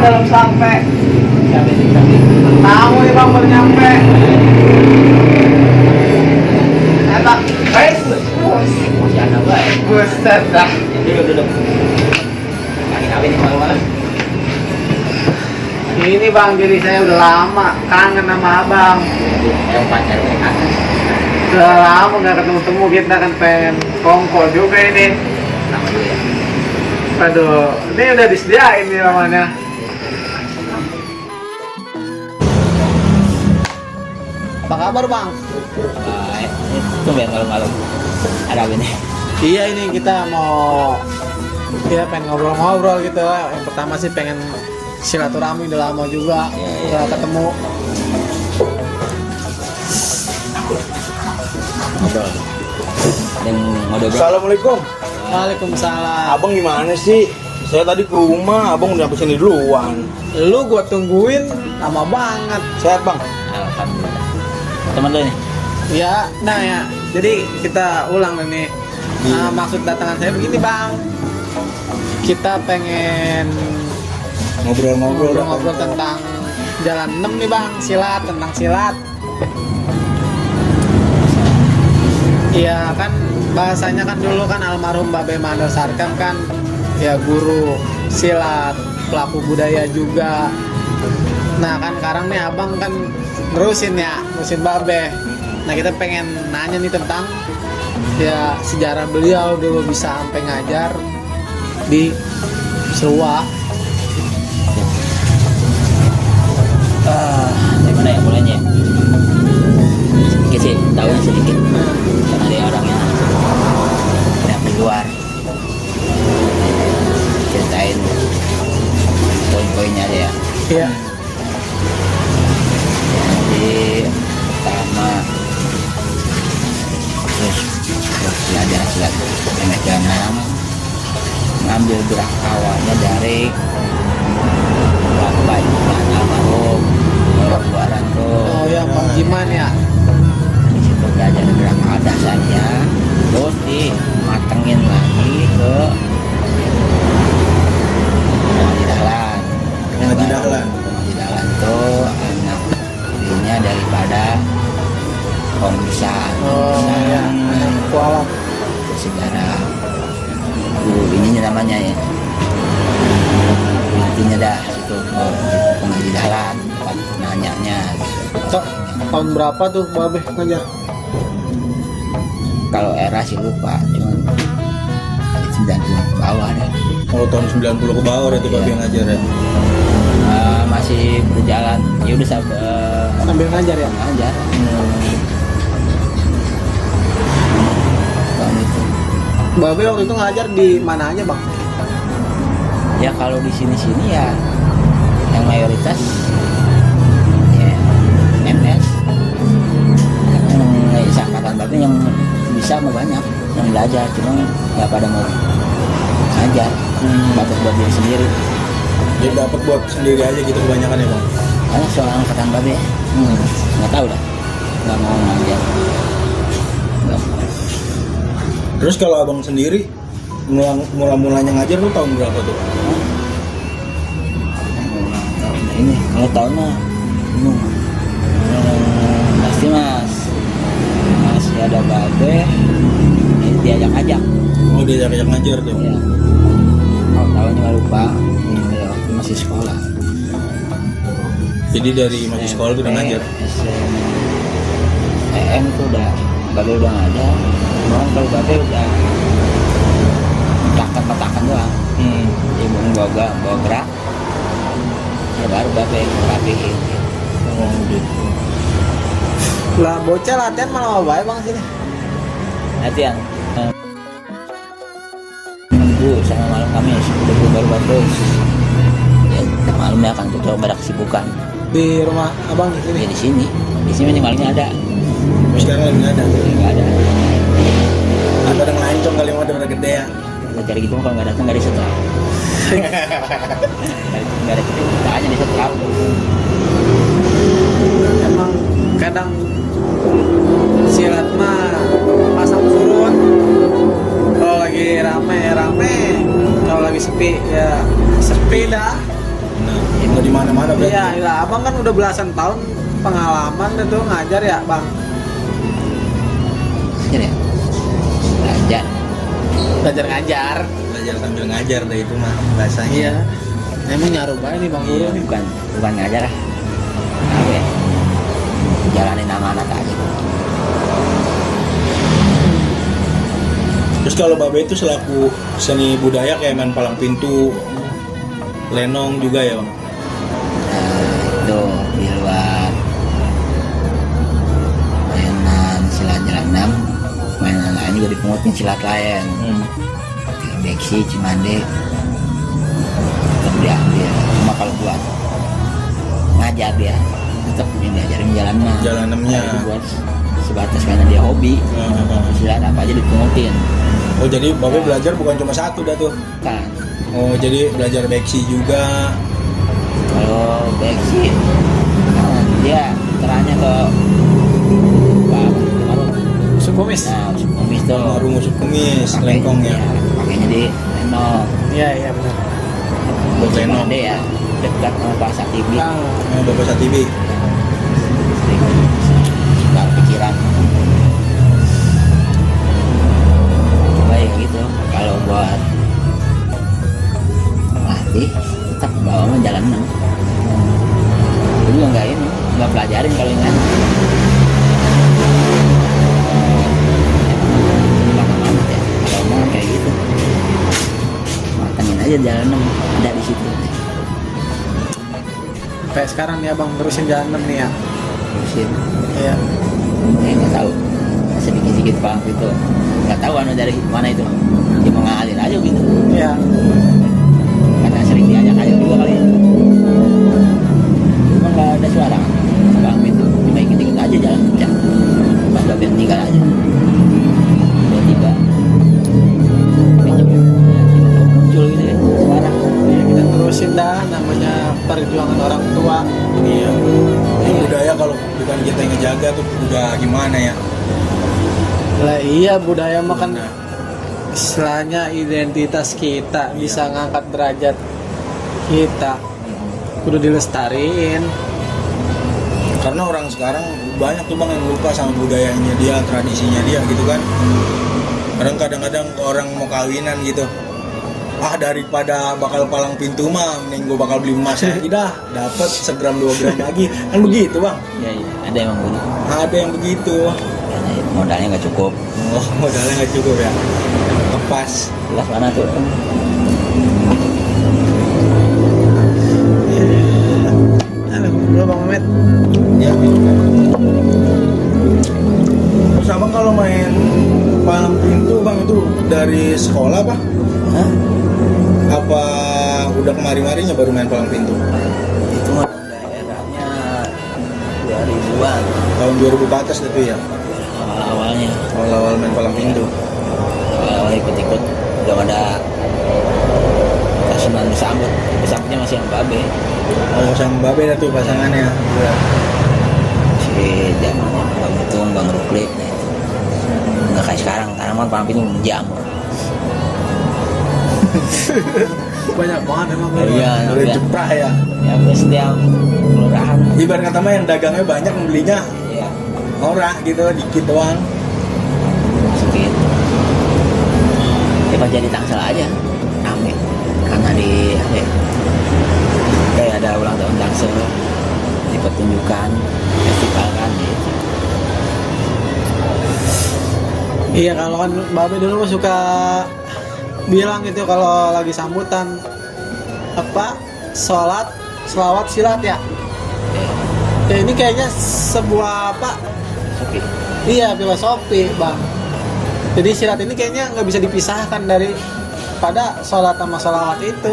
dalam sampai. Tamu nih bang baru nyampe. Enak. Baik. Masih ada baik. Buset dah. Duduk. Lagi kawin nih malam-malam. Ini bang, jadi saya udah lama kangen sama abang. Yang pacar kan. Udah lama nggak ketemu-temu, kita kan pengen kongko juga ini. Nama dulu ya. Aduh, ini udah disediain nih namanya. Apa kabar bang? Baik. Itu biar malam-malam. Ada apa nih? Iya ini kita mau pengen ngobrol-ngobrol gitu. Yang pertama sih pengen silaturahmi, udah lama juga udah ketemu. Ngobrol. Yang ngobrol. Assalamualaikum. Waalaikumsalam. Abang gimana sih? Saya tadi ke rumah, abang udah sampai sini duluan. Lu gua tungguin lama banget. Sehat bang? Alhamdulillah. Teman lu nih? Ya, nah ya. Jadi kita ulang nih. Maksud datangan saya begini bang. Kita pengen ngobrol-ngobrol tentang jalan 6 nih bang, silat, tentang silat. Iya kan bahasanya kan dulu kan almarhum Babe Mandor Sarkam kan ya guru silat, pelaku budaya juga. Nah kan sekarang nih abang kan nerusin Babe. Nah kita pengen nanya nih tentang ya sejarah beliau dulu bisa sampai ngajar di Serua. Dari mana ya mulainya? Sedikit sih, tahunya sedikit. Karena dia orangnya di luar. Ceritain poin-poinnya aja ya. Iya. Jadi pertama terus belajar silat nenek jangan ngambil gerak awalnya dari bapak almarhum keluaran tuh. Oh ya Bang Jiman ya. Di situ belajar gerak dasarnya, terus dimatengin lagi ke Pengaji Dahlan. Pengaji Dahlan. Pengaji Dahlan tuh anak dirinya daripada Komisar. Oh ya. Kuala. Sejarah ini namanya ya. Intinya dah itu Pengaji Dahlan tempat nanyanya. Tahun berapa tuh Babe ngajar? Kalau era sih lupa, cuman 90 ke bawah deh. Oh tahun 90 ke bawah itu babi ngajar ya? Masih berjalan, ya udah Sambil ngajar ya? ngajar. Tahun itu. Babe waktu itu ngajar di mana aja bang? Ya kalau di sini ya yang mayoritas ya MS. Angkatan Babe yang bisa mau banyak yang belajar, cuma nggak pada mau ngajar, dapat buat diri sendiri. Jadi dapat buat sendiri aja gitu kebanyakan ya bang? Karena soal angkatan Babe nggak tahu dah, nggak mau ngajar. Nggak mau. Terus kalau abang sendiri mulanya ngajar tuh tahun berapa tuh? Ini kalau tahunnya pasti masih ada Babe, ini diajak-ajak. Oh dia ajak ngajar tuh? Ya. Kalau tahunnya nggak lupa, ini waktu masih sekolah. Jadi dari masih sekolah tuh udah ngajar? EM tuh udah Babe udah ngajar. Cuman kalau Babe udah mentakan doang. Ibu bawa gerak, ya baru Babe rapihin. Oh gitu. Lah bocah latihan malah apa bang sini? Latihan Minggu sama malam Kamis udah baru bagus. Ya malamnya akan coba pada kesibukan. Di rumah abang di sini? Ya di sini minimalnya ada. Sekarang lagi nggak ada? Nggak ada. Atau ada ngelancong kali mau udah gede ya? Kita cari gitu kalau nggak datang nggak disetrap. Nggak ada ceritanya disetrap. Emang kadang silat mah pasang surut. Kalau lagi rame, kalau lagi sepi ya sepi dah. Nah, udah belasan tahun pengalaman itu ngajar ya bang. Ngajar ya? Belajar. Belajar ngajar. Belajar sambil ngajar deh itu mah bahasanya. Iya. Emang nyaru banget nih bang guru Iya, nih. bukan ngajar lah. Apa ya? Jalanin amanat aja. Terus kalau Babe itu selaku seni budaya kayak main palang pintu, lenong juga ya bang? Nah, itu di luar mainan silat jalanam, mainan lain juga dipungutin silat lain. Beksi, Cimande tetap diambil. Cuma kalau buat ngajar dia tetap yang diajarin Jalanemnya. Nah, itu buat sebatas karena dia hobi. Silat apa aja dipungutin. Oh jadi Babe belajar bukan cuma satu dah tuh? Kan Oh jadi belajar beksi juga. kalau beksi dia teranya ke Sukumis. nah kumis tuh Warung musuk kumis, Pakai- lengkong ya. pakainya di lenong. Iya iya benar. Buat Lenong. Cimande ya dekat sama pasar TV. Ah, Oh, Bapak Satibi. Suka pikiran coba ya gitu. Kalau buat latih tetap bawa mah jalan enam. Itu juga nggak pelajarin kalau yang lain. Amanat ya kalau mau kayak gitu matangin aja jalan enam ada di situ. Sampai sekarang nih abang terusin jalan nih ya. Terusin Iya. nggak tahu sedikit paham itu nggak tahu anu dari mana itu dia mau ngalir aja gitu Iya. karena sering diajak aja juga kali ya. Cuma nggak ada suara paham itu cuma ikut aja jalan kencang pas udah tinggal aja 2-3 tiba-tiba muncul gitu ya suara. Iya, kita terusin dah namanya perjuangan orang tua. Iya. Ini budaya kalau bukan kita yang ngejaga tuh udah gimana ya? Lah iya budaya mah kan Nah, istilahnya identitas kita bisa ngangkat derajat kita. Kudu dilestariin. karena orang sekarang banyak tuh bang yang lupa sama budayanya dia, tradisinya dia gitu kan. Kadang-kadang orang mau kawinan gitu, daripada bakal palang pintu mah mending gue bakal beli emas aja dah, dapat segram 2 gram lagi kan begitu bang. Iya ada emang begitu. Ada yang begitu. Karena modalnya nggak cukup. Oh modalnya nggak cukup ya, lepas. Jelas mana tuh Halo Bang Mehmet. Ya. Terus abang kalau main palang pintu bang itu dari sekolah apa? Hah? Apa udah kemari-marinya baru main palang pintu? Itu mah daerahnya 2000-an Tahun 2000 ke atas itu ya? awal-awalnya. Awal-awal main palang pintu. Awal-awal ikut-ikut belum ada kasihan disambut. Disambutnya masih yang babe. Oh sama Babe dah tuh pasangannya. Si zamannya Bang Untung, Bang Rukli. Nah itu. Nggak kayak sekarang, karena mah paling pintu jam. Banyak banget emang. Iya, Udah ya. jeprah ya. Ya setiap kelurahan. Ibarat kata mah yang dagangnya banyak, yang belinya Ya, orang gitu, dikit doang. sedikit. Ya pas jadi Tangsel aja, rame. Karena di apa ya, kayak ada ulang tahun Tangsel, di pertunjukan, festival kan gitu. Iya kalau kan Babe dulu suka bilang gitu kalau lagi sambutan apa selawat silat ya. Ya ini kayaknya sebuah apa? Oke. Iya filosofi bang. Jadi silat ini kayaknya nggak bisa dipisahkan dari pada sholat sama sholawat itu.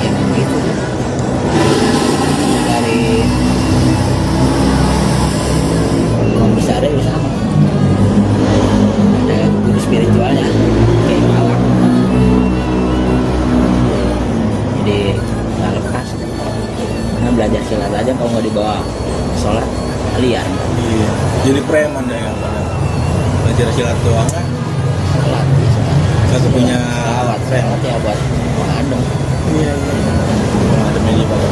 Ya begitu. Dari bisa ada juga sama. Ada guru spiritualnya kayak malam. Jadi nggak lepas. Karena belajar silat aja kalau nggak dibawa sholat liar. Iya. Jadi preman dah yang pada belajar silat doang kan. Sholat bisa. Kagak punya Sholat ya buat mengadem. Iya iya. Ada family pada.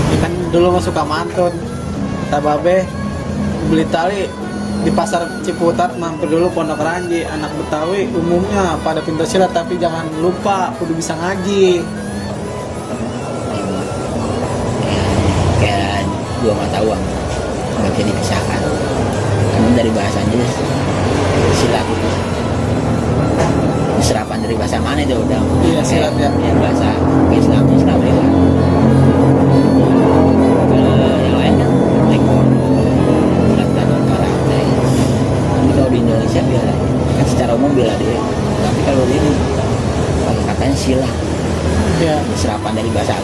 Ya kan dulu mah suka mantun. Kata babe beli tali di pasar Ciputat, mampir dulu Pondok Ranji. Anak Betawi umumnya pada pintar silat, tapi jangan lupa kudu bisa ngaji. Kayak dua mata uang nggak bisa dipisahkan karena dari bahasanya silat itu serapan dari bahasa mana itu udah Iya, silat ya. bahasa Islam itu. Kalau yang lain kan taekwondo, silat dan karate. Tapi kalau di Indonesia bela kan secara umum bela diri, tapi kalau ini katanya silat Ya, serapan dari bahasa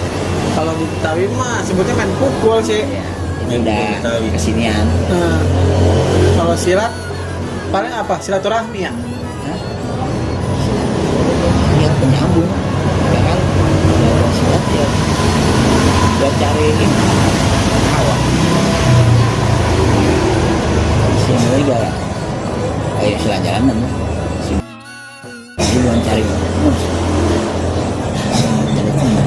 kalau di Betawi mah sebutnya main pukul sih. ya, ini udah kesinian. Nah, kalau silat paling apa? Silaturahmi ya. Hah? Lihat penyambung ya kan, belajar silat ya buat cari ini kawan sini juga kayak silat jalanan sini buat cari mus jadi teman.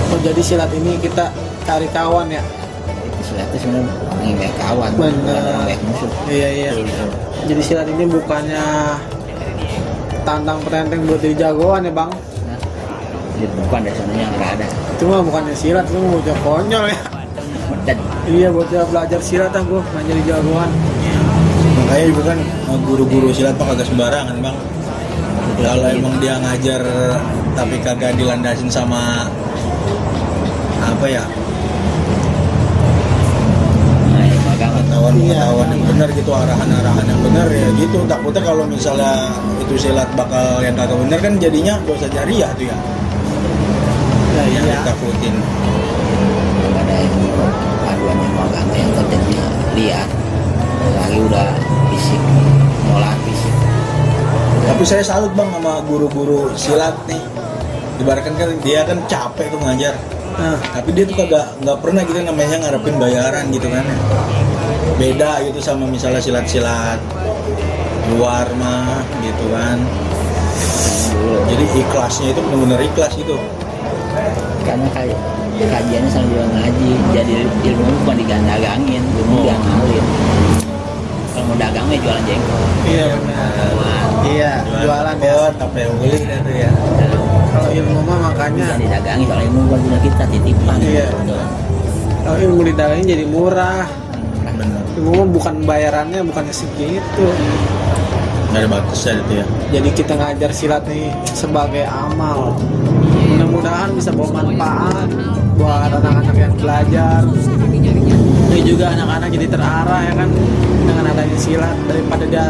Oh, jadi silat ini kita cari kawan ya. Silat itu sebenarnya orang baik kawan, bukan Bener. orang baik musuh. Iya iya. Jadi silat ini bukannya tantang petenteng buat jadi jagoan ya bang. Nah, di depan dari sananya nggak ada Itu mah bukannya silat, itu mau bocah konyol ya. dan Iya, bocah belajar silat ah gue nggak jadi jagoan. Makanya juga kan guru-guru silat mah kagak sembarangan bang. Kalau emang dia ngajar tapi kagak dilandasin sama apa ya, nah, ya, magang pengetahuan yang benar gitu, arahan-arahan yang benar ya gitu. Takutnya kalau misalnya itu silat bakal yang kagak benar kan jadinya dosa jariah tuh ya. Ya Yang iya. ditakutin. ada yang paduan yang magang yang kontennya lihat lagi udah fisik ngolah fisik. Tapi saya salut bang sama guru-guru silat nih. Ibaratkan kan dia kan capek tuh ngajar. Nah, Tapi dia tuh kagak nggak pernah gitu namanya ngarepin bayaran gitu kan. Beda gitu sama misalnya silat-silat luar mah gitu kan. Jadi ikhlasnya itu benar-benar ikhlas gitu. Karena kayak kajiannya sambil ngaji, jadi ilmu bukan digandagangin, ilmu diamalin. Kalau mau dagangnya jualan jengkol. iya benar. Iya, jualan ya. Oh, tapi yang beli itu ya. Kalau ilmu mah makanya Jangan didagangi, soalnya ilmu bukan punya kita, titipan. Iya. kalau ilmu didagangin jadi murah. Benar. Ilmu mah bukan bayarannya bukannya segitu. Nggak ada batasnya itu ya. Jadi kita ngajar silat nih sebagai amal. Mudah-mudahan bisa bawa manfaat buat anak-anak yang belajar. Ini juga anak-anak jadi terarah ya kan dengan adanya silat, daripada dia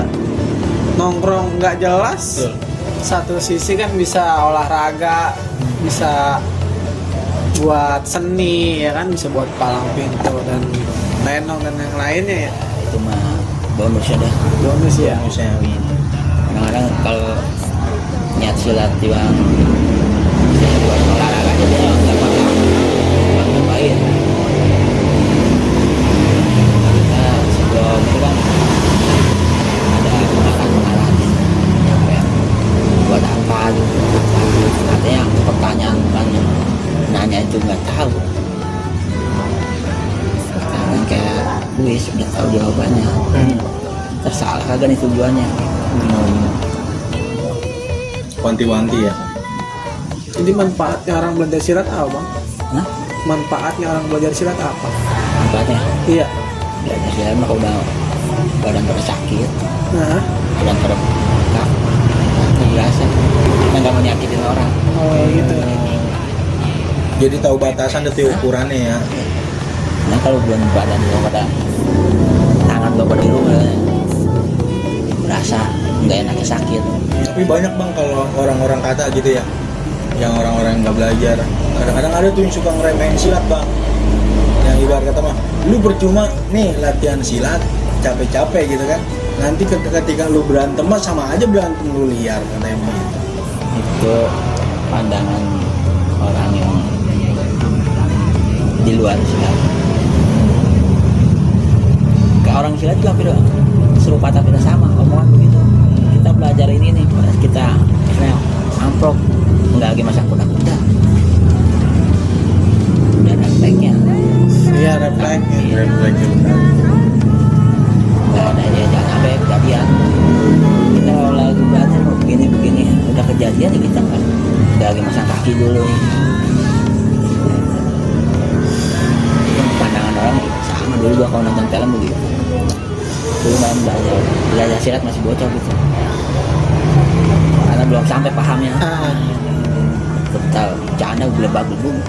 nongkrong nggak jelas. Betul. Satu sisi kan bisa olahraga, bisa buat seni ya kan, bisa buat palang pintu dan lenong dan yang lainnya ya. Itu mah bonusnya dah. Bonus ya. Misalnya Kadang-kadang kalau niat silat tiba buat olahraga aja dia nggak bakal ngapain. Kita sebelum itu kan ada pengarah-pengarah nyampe buat apa gitu. Katanya pertanyaan kan nanya itu nggak tahu. Sekarang kayak gue sudah tahu jawabannya. Tersalah kagak nih tujuannya. wanti-wanti ya. Jadi manfaatnya orang belajar silat apa bang? Nah, Manfaatnya orang belajar silat apa? manfaatnya Iya. belajar silat mah kalau udah badan pada sakit, Nah, badan pada bengkak, nggak berasa, kita nggak mau nyakitin orang. oh gitu. Jadi tahu batasan detik ukurannya ya. Nah kalau belum badan lo pada tangan lo pada lu berasa nggak enaknya sakit. Tapi banyak bang kalau orang-orang kata gitu ya, yang orang-orang yang nggak belajar. Kadang-kadang ada tuh yang suka ngeremehin silat bang. Yang ibarat kata mah, lu percuma nih latihan silat, capek-capek gitu kan. Nanti ketika lu berantem mah sama aja berantem lu liar katanya begitu. Itu pandangan orang yang di luar silat. Ke orang silat juga hampir serupa tapi sama omongan begitu. Kita belajar ini nih, pas kita misalnya amplop, nggak lagi masak kuda-kuda, udah ada refleksnya, Iya, refleksnya. Refleksi benar. nggak ada dia jangan sampai kejadian. Kita kalau lagi belajar mau begini udah kejadian ya kita nggak lagi masang kaki dulu nih. Itu pandangan orang nih, sama dulu gua kalau nonton film begitu. Dulu malam belajar silat masih bocor gitu, karena belum sampai pahamnya. Betul, canda gelebak gelebung.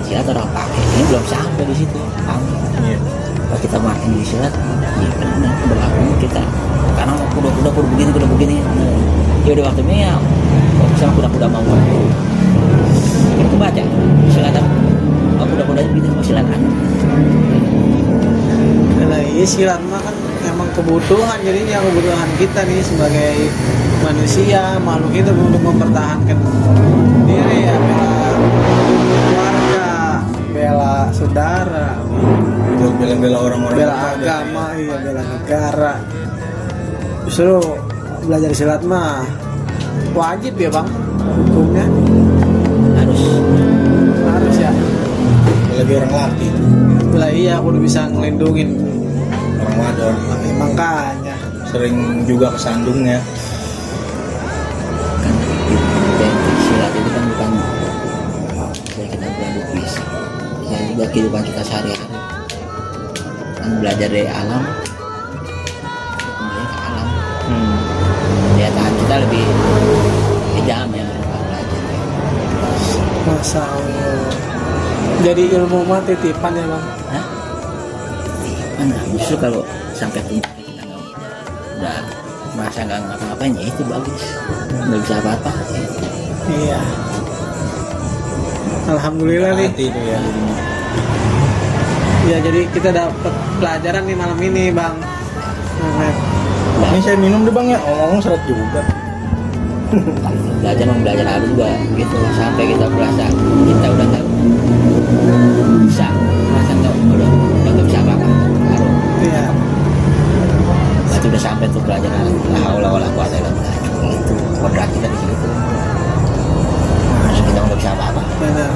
Silat orang pakai, ini belum sampai di situ. Paham? Iya. Kalau kita makin di silat, ya benar berlaku kita. Karena kuda begini. Ya udah waktunya ya, kalau sama kuda-kuda mau. Itu baca silat apa? Oh, kuda-kuda itu mau silakan. Nah, iya silat mah kan emang kebutuhan, jadinya kebutuhan kita nih sebagai manusia, makhluk hidup untuk mempertahankan diri ya, bela keluarga, bela saudara, Bela orang-orang. bela agama, iya bela negara. Justru belajar silat mah wajib ya bang, hukumnya harus ya. Lebih orang laki, Lah iya, aku udah bisa ngelindungin, orang wadon. makanya. Sering juga kesandung ya. Dan silat itu kan bukan saya kita beradu fisik, ya juga kehidupan kita sehari-hari. Kan belajar dari alam, kembali ke alam. Ya tahan kita lebih kejam ya kalau belajar. Masya Allah. Jadi ilmu mah titipan ya bang. Hah? Mana? Justru kalau sampai puncak kita udah merasa nggak ngapa-ngapain ya itu bagus, nggak bisa apa-apa. Iya. Alhamdulillah nih. Hati itu ya. Ya jadi kita dapat pelajaran nih malam ini bang. Mehmet. Ini saya minum deh bang ya, ngomong seret juga. Belajar apa juga gitu sampai kita merasa kita udah nggak bisa, merasa udah nggak bisa apa-apa. Baru Iya. itu udah sampai tuh pelajaran la haula wala quwata illa billah. Itu kodrat kita di situ. Terus kita nggak bisa apa-apa. Benar.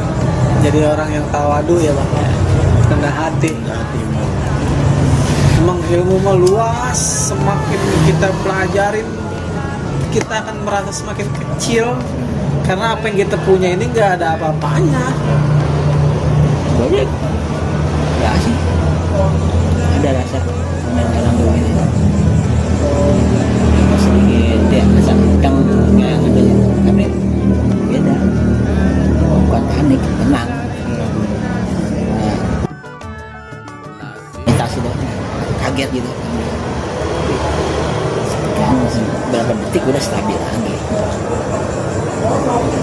Jadi orang yang tawadu ya bang. Rendah hati. Emang ilmu mah luas. Semakin kita pelajarin, kita akan merasa semakin kecil. Karena apa yang kita punya ini nggak ada apa-apanya. Banyak ya sih, ada rasa menyenangkan begini. Sedikit ya rasa yang ada tapi beda, bukan panik, tenang. Meditasi dong, kaget gitu. Kan berapa detik udah stabil lagi.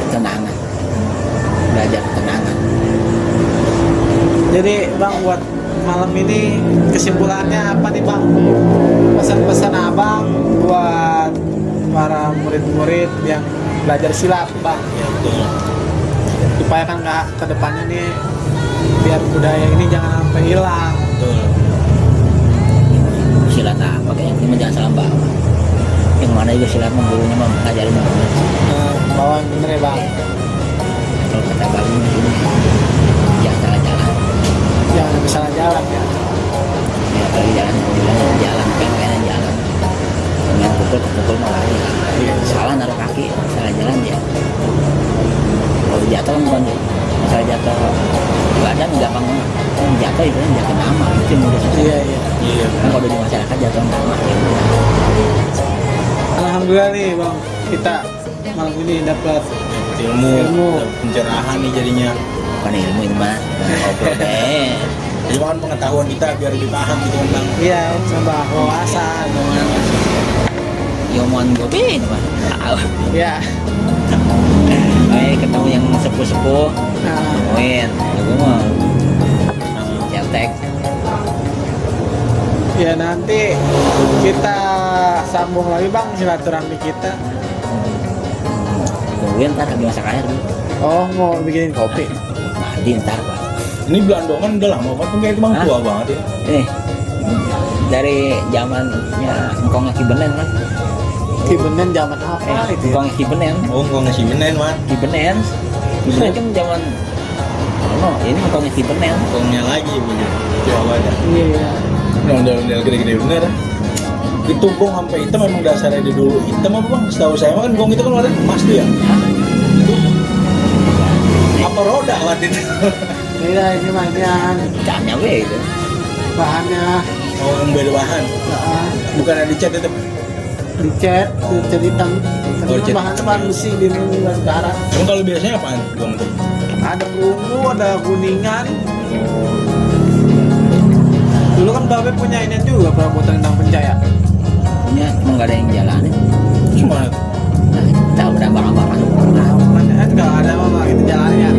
Tenangan, belajar tenangan. Jadi bang buat malam ini kesimpulannya apa nih bang? Pesan-pesan abang buat para murid-murid yang belajar silat bang, supaya kan nggak kedepannya nih biar budaya ini jangan sampai hilang. Silat apa kayaknya cuma jangan salah bawa. Yang mana juga silat mah gurunya mah ngajarin bener. Bawa yang bener ya bang, Kalau kata baru di sini jangan salah jalan. jangan sampai salah jalan ya. Ya apalagi jalan jalan pengen jalan. Dengan pukul mau lari. Salah naruh kaki, salah jalan ya. Kalau jatuh kan bukan masalah jatuh badan gampang banget. Jatuh itu kan jatuh nama itu yang udah susah. Iya. Kan kalau di masyarakat jatuh nama ya. Alhamdulillah nih bang, kita malam ini dapat Ilmu. Ilmu. Pencerahan nih jadinya. Bukan ilmu itu mah, ngobrol deh. Jadi kan pengetahuan kita biar lebih paham gitu kan bang. iya coba wawasan. Ya omongan gue beda mah. Tahu. Ya. Ketemu yang sepuh-sepuh, Nah, ngomongin, gue mah celtek. ya nanti kita sambung lagi bang silaturahmi kita. Tungguin ntar lagi masak air dulu. Oh mau bikinin kopi? Mandi ntar pak. Ini belandongan udah lama banget kayak itu bang, Hah? tua banget ya. Dari zamannya engkongnya Ki Benen kan. Kibenen zaman apa itu? Ngkong Kibenen. Oh, nggak ngasih benen mah. Kibenen. Kibenen kan zaman ini ngkongnya Kibenen. Kongnya lagi punya. Jawabannya. Iya. Ondel-ondel gede-gede bener. Itu gong sampai hitam memang dasarnya dari dulu hitam apa bang? Setahu saya kan gong itu kan warna emas tuh ya. Itu apa roda waktu itu? Iya, ini mah ini kan Ikannya we itu. bahannya Oh, yang beda bahan. Bukan ada dicat itu. dicat hitam. Oh, Tapi cat bahannya hitam. bahan besi di negara. Emang kalau biasanya apaan gong tuh? Ada ungu, ada kuningan. Dulu kan Babe punya ini juga perabotan Endang Pencaya. Punya cuma nggak ada yang jalanin. Cuma Tahu udah barang-barang. Nah, makanya nggak ada apa gitu jalannya.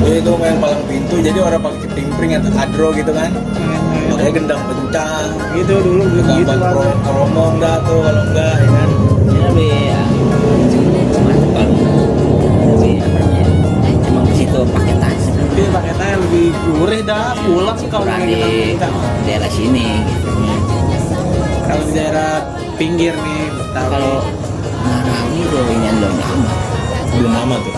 dia itu main palang pintu jadi orang pakai timpring atau adro gitu kan. Makanya gendang pencang. Gitu dulu gitu Gambar Babe. keromong dah tuh kalau enggak ya kan. Ya lebih cuma kalau lebih apa namanya? Cuma di situ pakai tas. Tapi paketnya lebih gurih dah, pulang kalau Kurang kayak di gitu. daerah sini. Gitu. Kalau di daerah pinggir nih, Betawi. Kalau Marawi itu ini belum lama. Belum lama tuh.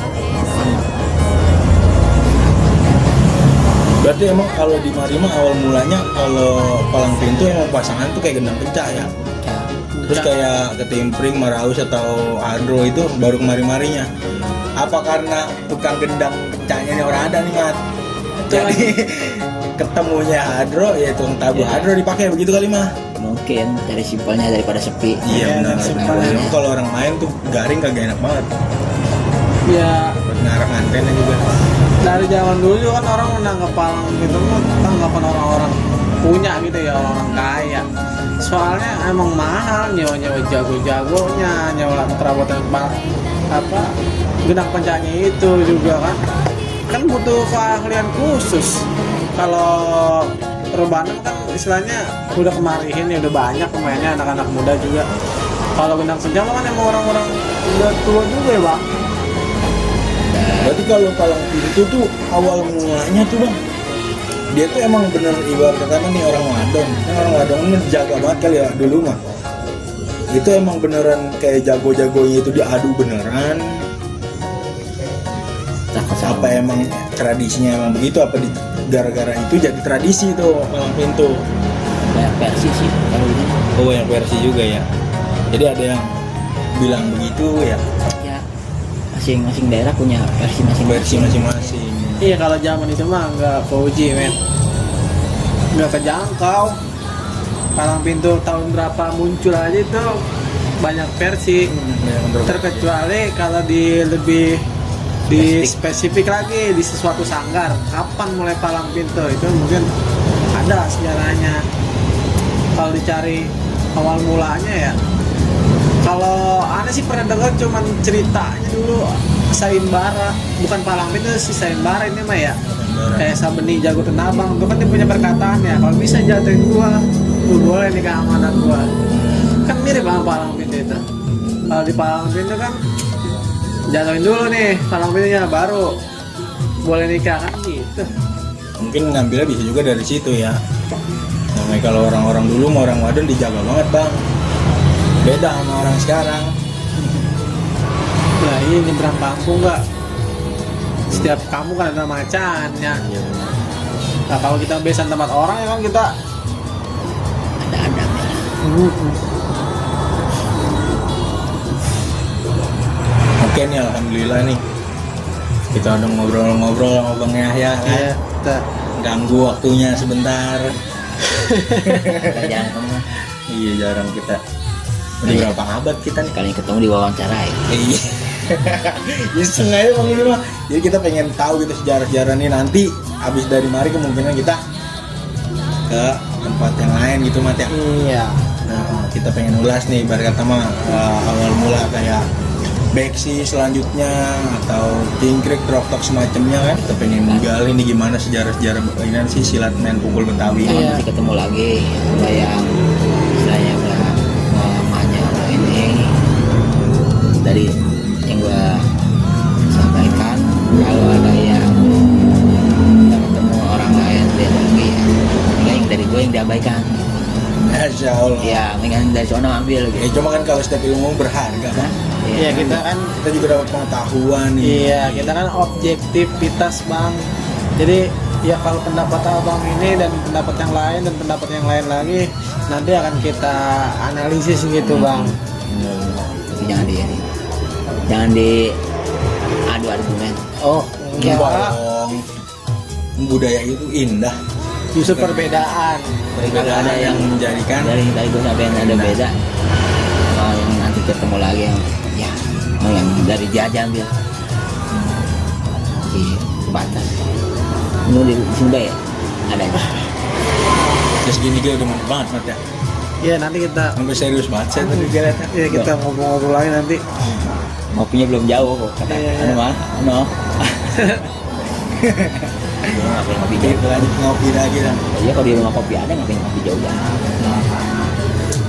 Berarti emang kalau di Marima awal mulanya kalau palang pintu emang pasangan tuh kayak gendang pencak ya. Terus kayak ketimpring, maraus atau adro itu baru kemari-marinya. Apa karena tukang gendang pencaknya ini orang ada nih Mat? Jadi ketemunya adro ya tukang tabu Ya. adro dipakai begitu kali mah. Mungkin cari simpelnya daripada sepi. Iya benar. simpelnya. Emang kalau orang main tuh garing kagak enak banget. Ya Buat narik antennya juga. dari zaman dulu juga kan orang menanggap palang gitu kan tanggapan orang-orang punya gitu ya, orang kaya. Soalnya emang mahal nyewa-nyewa jago-jagonya, nyewa perabotan apa gendang pencaknya itu juga kan butuh keahlian khusus. Kalau rebahan kan istilahnya udah kemarihin ya, udah banyak pemainnya, anak-anak muda juga. Kalau gendang pencak kan emang orang-orang udah tua juga ya bang. Berarti kalau palang pintu tuh awal mulanya tuh bang, dia tuh emang bener ibarat kata nih orang wadon. Kan orang wadon ini jaga banget kali ya dulu mah. Itu emang beneran kayak jago-jagonya itu diadu beneran. Takut Apa sama. emang tradisinya emang begitu? Apa gara-gara itu jadi tradisi tuh palang pintu? Banyak versi sih kalau ini. Oh banyak versi juga ya. Jadi ada yang bilang begitu ya. Ya masing-masing daerah punya versi Versi masing-masing. masing-masing. Iya kalau zaman itu mah nggak 4G men, nggak kejangkau. Palang pintu tahun berapa muncul aja itu banyak versi. Terkecuali kalau di lebih di spesifik lagi di sesuatu sanggar, kapan mulai palang pintu itu mungkin ada sejarahnya. Kalau dicari awal mulanya ya, kalau aneh sih pernah dengar cuman ceritanya dulu sayembara, bukan palang pintu sih sayembara ini mah ya. Kayak Sabeni jago tenabang itu kan dia punya perkataan ya, kalau bisa jatuhin gua boleh nih keamanan gua. Kan mirip sama palang pintu itu. Kalau di palang pintu kan jatuhin dulu nih palang pintunya baru boleh nikah kan gitu. Mungkin ngambilnya bisa juga dari situ ya. Namanya kalau orang-orang dulu mau orang wadon dijaga banget bang. Beda sama orang sekarang. Nah ini nyebrang kampung nggak? Setiap kampung kan ada macannya. Nah kalau kita besan tempat orang ya kan kita Ada adabnya. Oke nih alhamdulillah nih. Kita udah ngobrol-ngobrol sama Bang Yahya kan. Iya, kita Ganggu waktunya sebentar. Kita jarang ketemu. Iya jarang kita. Udah berapa abad kita nih? Sekali ketemu di wawancara ya. Iya. Iseng aja Bang ini mah. Jadi kita pengen tahu gitu sejarah-sejarah nih nanti habis dari mari kemungkinan kita ke tempat yang lain gitu Mat ya. iya. Nah, kita pengen ulas nih ibarat kata mah awal mula kayak Beksi selanjutnya atau Tingkrik, Troktok semacamnya kan. Kita pengen menggali nih gimana sejarah-sejarah ini sih silat main pukul Betawi. Kalau Iya. masih ketemu lagi, ada yang istilahnya udah lamanya ini dari yang gua sampaikan. Kalau ada yang udah ketemu orang lain dia lagi, ya yang dari gue yang diabaikan. Masya Allah. Ya, mendingan dari sono ambil Ya gitu. cuma kan kalau setiap ilmu berharga kan. Iya kita kan Kita juga dapat pengetahuan nih. iya kita kan objektivitas bang. Jadi ya kalau pendapat abang ini dan pendapat yang lain dan pendapat yang lain lagi nanti akan kita analisis gitu bang. Tapi jangan di adu argumen. Oh Enggak enggak, dong. Budaya itu indah. justru perbedaan. Kalau ada yang menjadikan dari gue sampai yang ada beda, kalau yang nanti ketemu lagi yang ya mau yang dari dia aja ambil di batas. Ini di Sunda ya ada ya. terus gini dia udah mantap banget Mat, ya. Iya nanti kita Sampai serius banget saya tadi dia lihat. ya kita ngobrol-ngobrol lagi nanti. Ngopinya belum jauh kok kata Iya, iya. anu mah anu. Ngapain ngopi jauh? Kita lanjut ngopi lagi lah. Iya kalau di rumah kopi ada ngapain ngopi jauh ya?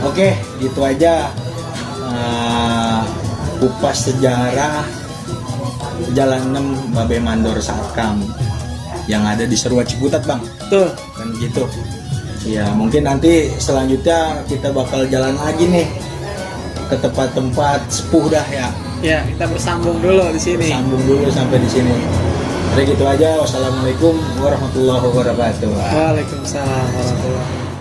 Oke, gitu aja. Kupas sejarah Jalan 6 Babe Mandor Satkam yang ada di Serua Ciputat, Bang. Tuh Kan gitu. Ya, mungkin nanti selanjutnya kita bakal jalan lagi nih ke tempat-tempat sepuh dah ya. ya kita bersambung dulu di sini. Sambung dulu sampai di sini. Jadi gitu aja. Wassalamualaikum warahmatullahi wabarakatuh. Waalaikumsalam warahmatullahi wabarakatuh.